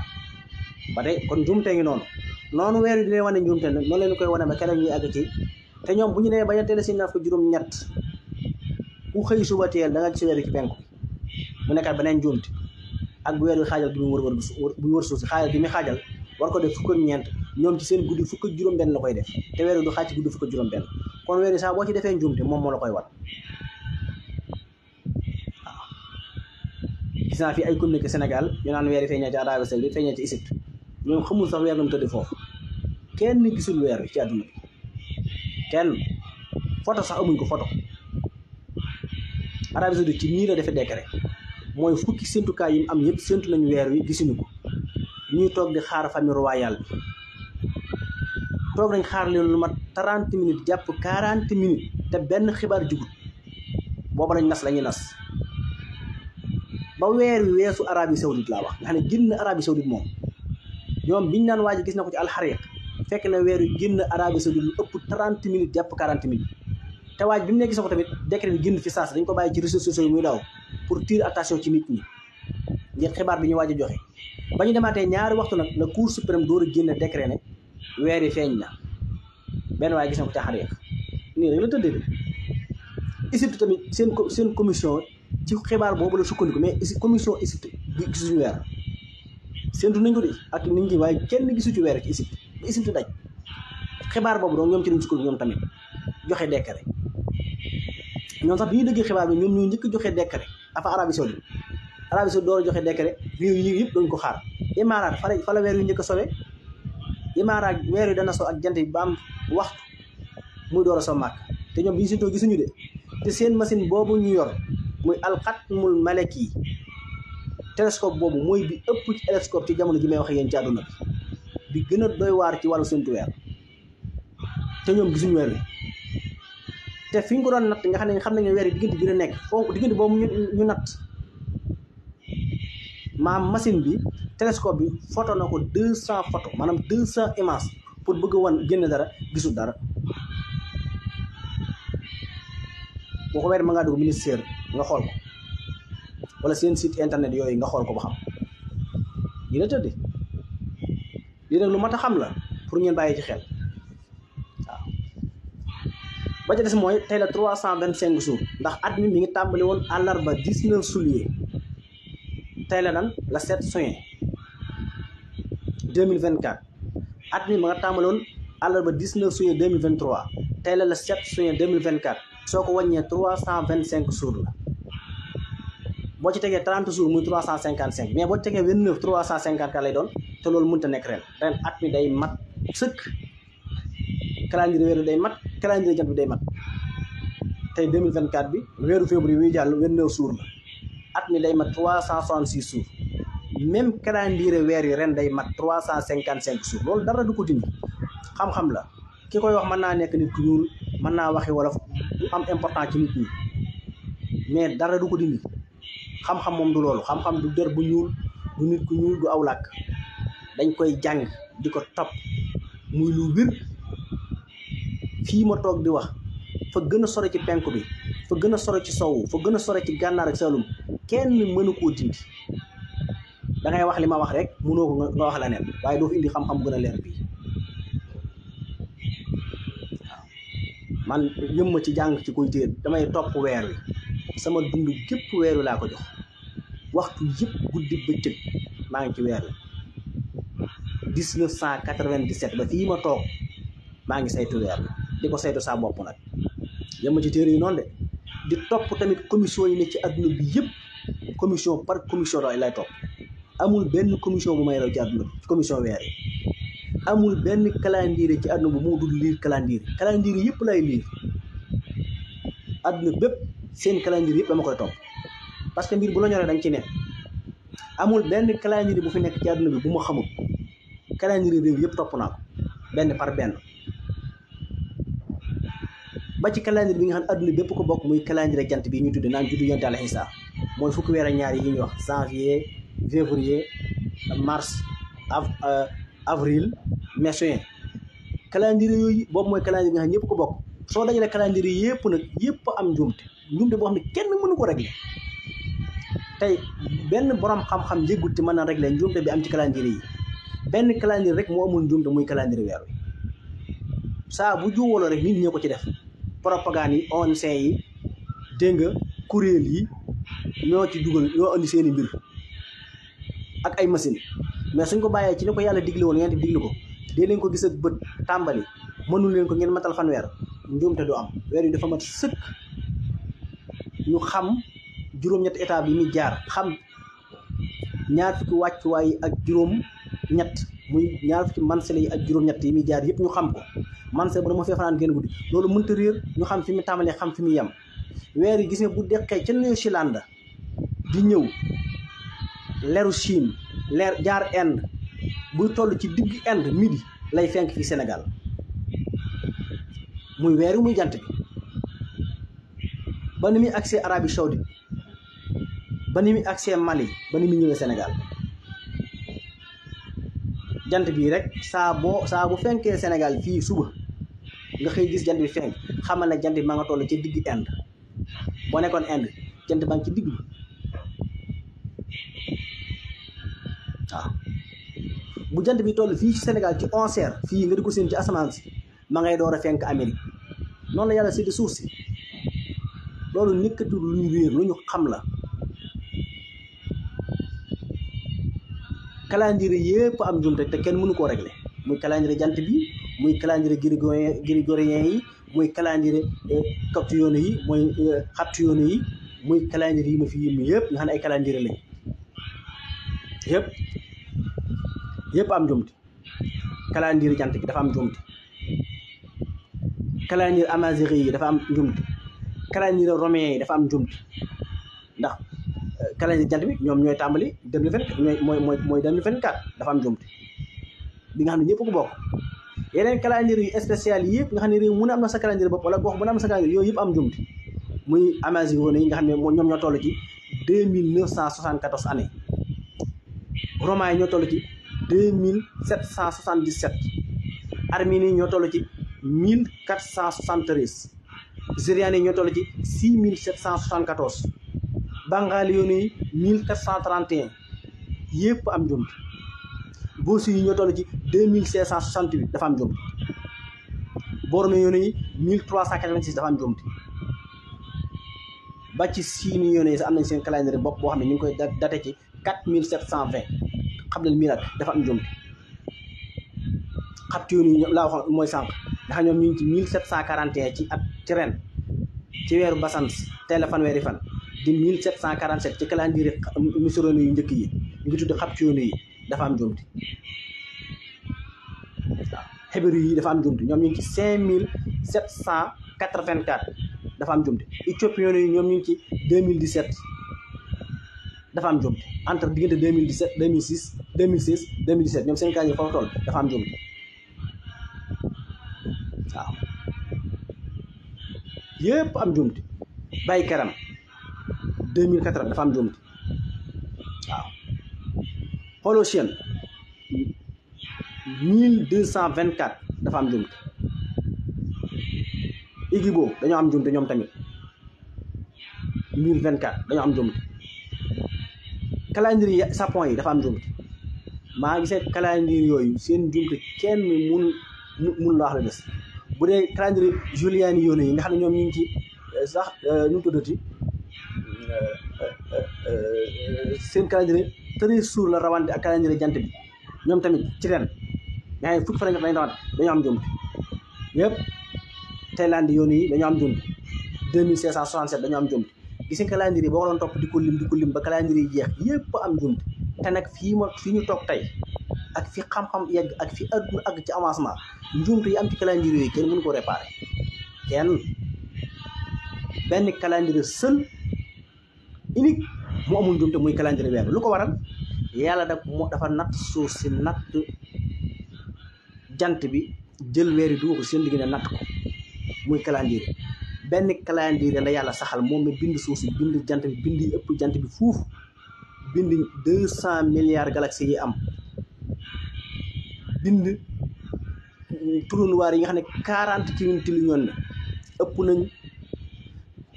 ba tey kon njuumte ngi noonu weer yi dina wane njuumte nag noonu leen koy wane ba keroog ñuy àgg ci te ñoom bu ñu nee ba ñu teel a si naaf ko juróom-ñett ku xëy suba teel da nga gis weer yi ci penku mu nekkaat beneen njuumte ak bu weer wi xaajal bi mu wër suuf si xaajal bi muy xaajal war ko def fukk ak ñeent ñoom ci seen guddi fukk ak juróom-benn la koy def te weer wi du xaaj ci guddi fukk ak juróom-benn kon weer yi saa boo ci defee njuumte moom moo la koy wan. gis naa fi ay communiqué Sénégal ñu naan weer yi feeñee ci Arabie Saoudite feeñee ci Égypte ñoom xamul sax weer nu tëdd foofu kenn gisul weer wi ci àdduna bi kenn photo sax amuñ ko photo. Arabie Saoudite ci nii la defee décret mooy fukki séntukaay yi mu am yëpp séntu nañu weer wi gisuñu ko ñuy toog di xaar famille royale bi toog nañ xaar leen lu mat 30 minutes jàpp 40 minutes te benn xibaar jugut booba lañ nas lañuy nas ba weer wi weesu Arabie Saoudite laa wax nga xam ne génn Arabie Saoudite moom ñoom biñ naan waa ji gis na ko ci alxariq fekk na weer wi génn Arabie Saoudite lu ëpp 30 minutes jàpp 40 minutes te waaj bi mu ne gis na ko tamit décret bi génn fi saas dañ ko bàyyi ci réseaux sociaux yi muy daw pour tirer attention ci nit ñi ngir xibaar bi ñu waaj a joxe ba ñu demaatee ñaari waxtu nag la cour suprême door a génn décret ne weer yi feeñ na benn waaye gis na ko ci alxariq nii rek la tëddee de Égypte tamit seen commission ci xibaar boobu la sukkandiku mais commission Égypte bi gisuñu weer séntu nañ ko de ak nit ñi waaye kenn gisu ci weer ci Égypte ba Égypte daj xibaar boobu donc ñoom ci lañ sukkandiku ñoom tamit joxe décret ñoom sax bi ñu déggee xibaar bi ñoom ñoo njëkk joxe décret afa Arabie Saoudite door a joxe décret réew yi yëpp dañ ko xaar. Imaaraat fa la weer yu njëkk a sowe Imaaraat weer yu dana so ak jant bi ba am waxtu muy door a so màkk te ñoom bi ñu séntoo gisuñu de te seen machine boobu ñu yor muy alxatmul malaki télescope boobu mooy bi ëpp ci télescope ci jamono ji may wax yéen ci àdduna bi gën a doy waar ci wàllu séntu weer te ñoom gisuñu weer wi te fi ñu ko doon natt nga xam nañ ne weer yi diggante bi la nekk foofu diggante boobu ñu natt maam machine bi télescope bi photo na ko 200 photo maanaam 200 images pour bëgg a wan génn dara gisul dara boo ko weer ma ngaa dugg ministère nga xool ko wala seen site internet yooyu nga xool ko ba xam lii la tëddee lii nag lu mat a xam la pour ngeen bàyyi ci xel waaw ba ca des mooy tey la 325 jours ndax at mi ngi tàmbali woon àllarba 19 juillet tey la lan la 7 juin 2024 at mi ma nga tàmbali woon àllarba 19 juillet 2023 tey la 7 juin 2024 soo ko wàññee 325 jours la boo ci tegee 30 jours muy 355 mais boo ci tegee 29 354 lay doon te loolu mënut a nekk ren at mi day mat sëkk calendrier weer bi day mat calendrier jant bi day mat tey 2024 bi weeru février wi jàll 29 jours la at mi day mat 366 jours même calendrier weer yi ren day mat 355 jours loolu dara du ko dindi xam-xam la ki koy wax mën naa nekk nit ku ñuul mën naa waxi wala du am important ci nit ñi mais dara du ko dindi xam-xam moom du loolu xam-xam du der bu ñuul du nit ku ñuul du aw làkk dañ koy jàng di ko topp muy lu wér fii ma toog di wax fa gën a sore ci penku bi fa gën a sore ci sowu fa gën a sore ci gànnaar ak Saalum kenn mënu koo dindi da ngay wax li ma wax rek mënoo ko nga wax la neen waaye doo fi indi xam-xam bu gën a leer bii waaw man yëm ma ci jàng ci koy téer damay topp weer wi sama dund gépp weer wi laa ko jox waxtu yëpp guddi bëccëg maa ngi ci weer wi 1997 ba fii ma toog maa ngi saytu weer wi di ko saytu saa bopp nag yëm ma ci téere yi noonu de di topp tamit commission yi ne ci adduna bi yëpp commission par commission lay topp amul benn commission bu may raw ci adduna bi commission weer yi amul benn calendrier ci adduna bu moo dul liir calendrier yëpp lay liir adduna bépp seen calendrier yëpp dama koy topp parce que mbir bu la ñoree dañ ci ne amul benn calendrier bu fi nekk ci adduna bi bu ma xamul calendrier réew yëpp topp naa ko benn par benn ba ci calendrier bi nga xam ne adduna bépp ko bokk muy calendrier jant bi ñu tudde naan juddu yonent Yàlla Isaa mooy fukki weer ak ñaar yi ñuy wax janvier février mars avril mai juin calendrier yooyu boobu mooy calendrier bi nga xam ne ñëpp ko bokk soo dajalee calendrier yëpp nag yëpp am njuumte boo xam ne kenn mënu ko régler tey benn borom xam-xam yëggut ci mën na régler njuumte bi am ci calendrier yi benn calendrier rek moo amul njuumte muy calendrier weer wi saa bu juwaloo rek nit ñi ko ci def propagande yi ONC yi dégg nga kuréel yi ñoo ci dugal ñoo andi seeni mbir ak ay machine mais suñ ko bàyyee ci ni ko yàlla digle woon ngeen di digle ko dee leen ko gis ak bët tàmbali mënul leen ko ngeen matal fanweer njuumte du am weer yi dafa mat sëkk ñu xam juróom-ñetti étape yi muy jaar xam ñaar fukki wàccuwaay ak juróom-ñett muy ñaar fukki mansele yi ak juróom-ñett yi muy jaar yëpp ñu xam ko mansele bu dama fee fanaan génn guddi loolu mënta réer ñu xam fi mu tàmbalee xam fi mu yem weer yi gis nga bu deqee ca New Zealand di ñëw leeru Chine leer jaar Inde buy toll ci digg Inde midi lay fenk fi Sénégal muy weer wi muy jant bi ba ni muy accès Arabie Saoudite ba ni muy accès Mali ba ni muy ñëwee Sénégal jant bii rek saa bu fenkee Sénégal fii suba nga xëy gis jant bi fenk xamal ne jant bi ma nga toll ci digg Inde boo nekkoon Inde jant baa ngi ci digg bi waaw bu jant bi toll fii ci Sénégal ci 11h fii nga di ko seen ci asamaan si ma ngay door a fenk Amérique noonu la yàlla séddi suuf si loolu nekkatul lu ñu wéer lu ñu xam la calendrier yëpp am njuumte te kenn mënu koo régler muy calendrier jant bi muy calendrier grégorien yi muy calendrier coptiyoon yi muy xaptiyoon yi muy calendrier yi ma fi yëm yëpp nga xam ne ay calendrier lañ yëpp am njuumte calendrier jant bi dafa am njuumte calendrier amazigh yi dafa am njuumte calendrier romain yi dafa am njuumte ndax calendrier jant bi ñoom ñooy tàmbali 2024 mooy 2024 dafa am njuumte bi nga xam ne ñëpp ko bokk yeneen calendrier yu spécial yi yëpp nga xam ne réew mu ne am na sa calendrier bopp wala gox bu ne am na sa calendrier yooyu yëpp am njuumte muy amazigh yi nga xam ne ñoom ñoo toll ci 2974 années romain yi ñoo toll ci 2777 arménie yi ñoo toll ci 1473 syriens yi ñoo toll ci 6774 bangaali yoon yi 1431 yëpp am njuumte boosi yi ñoo toll ci 2568 dafa am njuumte borome yoone yi 1386 dafa am njuumte ba ci siini yoone yi sax am nañ seen calendrier bopp boo xam ne ñu ngi koy daté ci 4720 xam ne milaad dafa am njuumte xabti yoon yi laa wax mooy sànq ndax ñoom ñu ngi ci 1741 ci at ci ren ci weeru basans teel a fanweeri fan di 1747 ci calendrier misrono yu njëkk yi ñu ngi tudd xabti yoon yi dafa am njuumte waaw xeberu yi dafa am njuumte ñoom ñu ngi ci 5784 dafa am njuumte éthiopiens yi ñoom ñu ngi ci 2017 dafa am njuumte entre diggante 2017 2006 2016 2017 ñoom seen calendrier foofu toll dafa am njuumte waaw yëpp am njuumte bàyyi karam 2014 dafa am njuumte waaw Holocene 1224 dafa am njuumte Igibo dañoo am njuumte ñoom tamit 1024 dañoo am njuumte calendrier Japon yi dafa am njuumte maa gisee calendrier yooyu seen njuumte kenn mun la wax la des bu dee calendrier julian yi yoone yi nga xam ne ñoom ñu ngi ci sax nu mu tuddati seen calendrier 13 jours la rawante ak calendrier jant bi ñoom tamit ci ren nga xam ne fukki fan lañ rawante dañoo am njuumte yëpp Thaïlande yoone yi dañoo am njuumte 2567 dañoo am njuumte gis nga calendrier yi boo ko doon topp di ko lim ba calendrier yi jeex yëpp am njuumte te nag fii ñu toog tey ak fi xam-xam yegg ak fi adduna àgg ci avancement njuumte yi am ci calendrier yooyu kenn mënu ko réparer kenn benn calendrier seul unique mu amul njuumte muy calendrier weer lu ko waral yàlla dafa natt suuf si natt jant bi jël weer yi dugg ko seen diggante natt ko muy calendrier benn calendrier la yàlla saxal moom la bind suuf si bind jant bi bind yi ëpp jant bi fuuf bind 200 milliards galaxies yi am bind trou noir yi nga xam ne 40 trillions la ëpp nañ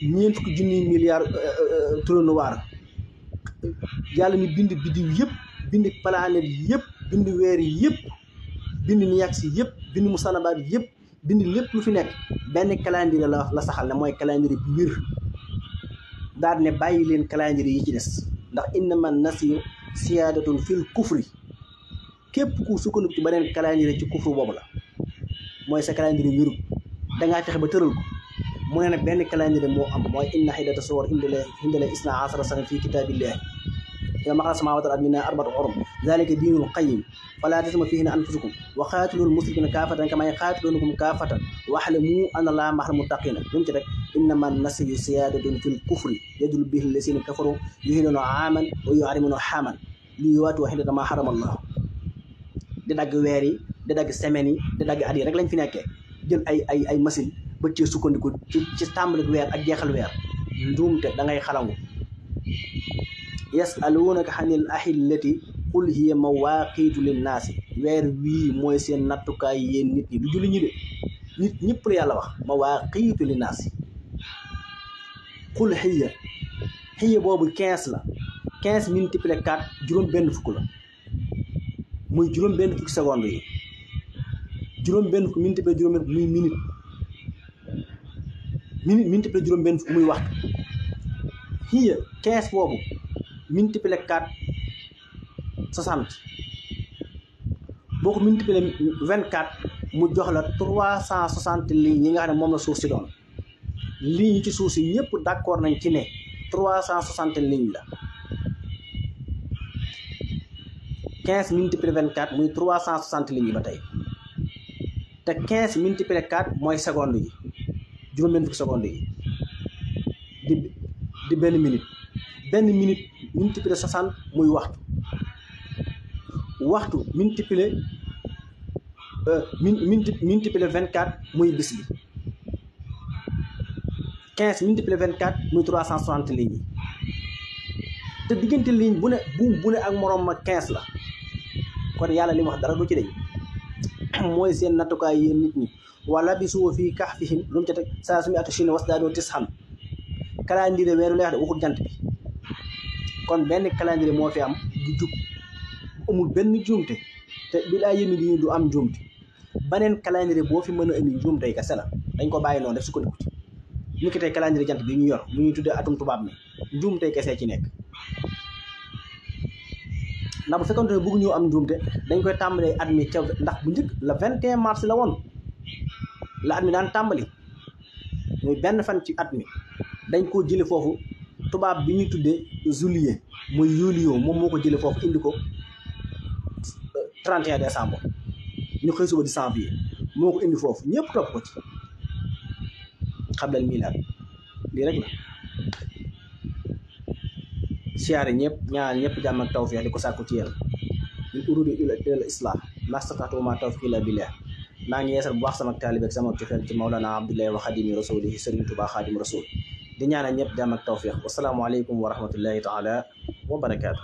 40 junniy milliards trou noir yàlla mi bind biddiw yëpp bind planète yëpp bind weer yi yëpp bind niax yi yëpp bind musanabaat yëpp bind lépp lu fi nekk benn calendrier la saxal ne mooy calendrier bi wér daal ne bàyyi leen calendrier yi ci des ndax innama nasiyu siyaadatun fil kufri képp ku sukkandiku ci beneen calendrier ci kufru boobu la mooy sa calendrier wérul dangaa fexe ba tëral ko mu ne nag benn calendrier moo am mooy inna hiddata suwar indala isna asara sana fii kitaabillahi ila maxala samawati wal ardi minha arbatu hurum zalika diinul qayyim fala tasma fihinna anfusukum wa qatilul musrikina kaafatan kama yaqatilunakum kaafatan wa'lamu anna allaha ma'al muttaqina lu mu ci rek innama nasiyu siyadatun fil kufri yadul bihi alladhina kafaru yuhiluna aaman wa yuharrimuna haaman li yuwaatu hiddata ma harama allah di dagg weer yi di dagg semaines yi di dagg at yi rek lañ fi nekkee jël ay machine ba cee sukkandiku ci tàmbali weer ak jeexal weer njuumte da ngay xalangu yasalunaka anil ahillati qul hiya mawaqitu linnaasi weer wii mooy seen nattukaay yéen nit ñi du julli ñi de nit ñëpp la yàlla wax mawaqitu linnaasi qul hiya boobu 15 la 15 multiplié 4 juróom benn fukk la muy juróom benn fukki seconde yi juróom benn fukk multiplié juróom benn muy minute multiplié juróom benn fukk muy waxtu hiya 15 boobu multiplié 4 60 boo ko multiplié 24 mu jox la 360 lignes yi nga xam ne moom la suuf si doon lignes yi ci suuf si ñëpp d'accord nañ ci ne 360 lignes la 15 multiplié 24 muy 360 lignes yi ba tey te 15 multiplié 4 mooy seconde yi juróom-benn fukki seconde yi di benn minute multiplié 60 muy waxtu multiplié multiplié 24 muy bis bi 15 multiplié 24 muy 360 lignes yi te diggante ligne bu ne buum bu ne ak moroom ma 15 la kon yàlla li mu wax dara du ci deñ mooy seen nattukaay yéen nit ñi wala bi suwa fii kahfihim lu mu ca teg saa su mi atu chine wasdaadoo tis'an calendrier weeru leex de waxul jant bi kon benn calendrier moo fi am du jub amul benn juumte te bi laa yëmi di du am juumte beneen calendrier boo fi mën a indi njuum tey kese la dañ ko bàyyi noonu def sukkandiku ci ñu ki tey calendrier jant bi ñu yor mu ñuy tuddee atum tubaab mi njuum tey kese ci nekk ndax bu fekkoon ne bëgg ñu am njuumte dañ koy tàmbalee at mi ca ndax bu njëkk le 21 mars la woon la at mi daan tàmbali muy benn fan ci at mi dañ koo jële foofu tubaab bi ñuy tuddee juillet muy yulio moom moo ko jële foofu indi ko 31 décembre ñu xëy suba di janvier moo ko indi foofu ñëpp topp ko ci xablal milaad lii rek la siyaare ñëpp ñaan ñëpp jàmm ak tawfiix di ko sàkku ci yéen in uriidu illa al islah mastata'tu wa ma tawfiqi illa billah maa ngi yeesal bu baax sama taalibe ak sama cofeel ci Mawlana Abdullahi wa Xadimi Rasulihi Sëriñ Tuubaa Xaadim Rasul di ñaanal ñëpp jàmm ak tawfiix wasalaamu aleykum wa rahmatullahi taala wa barakaatu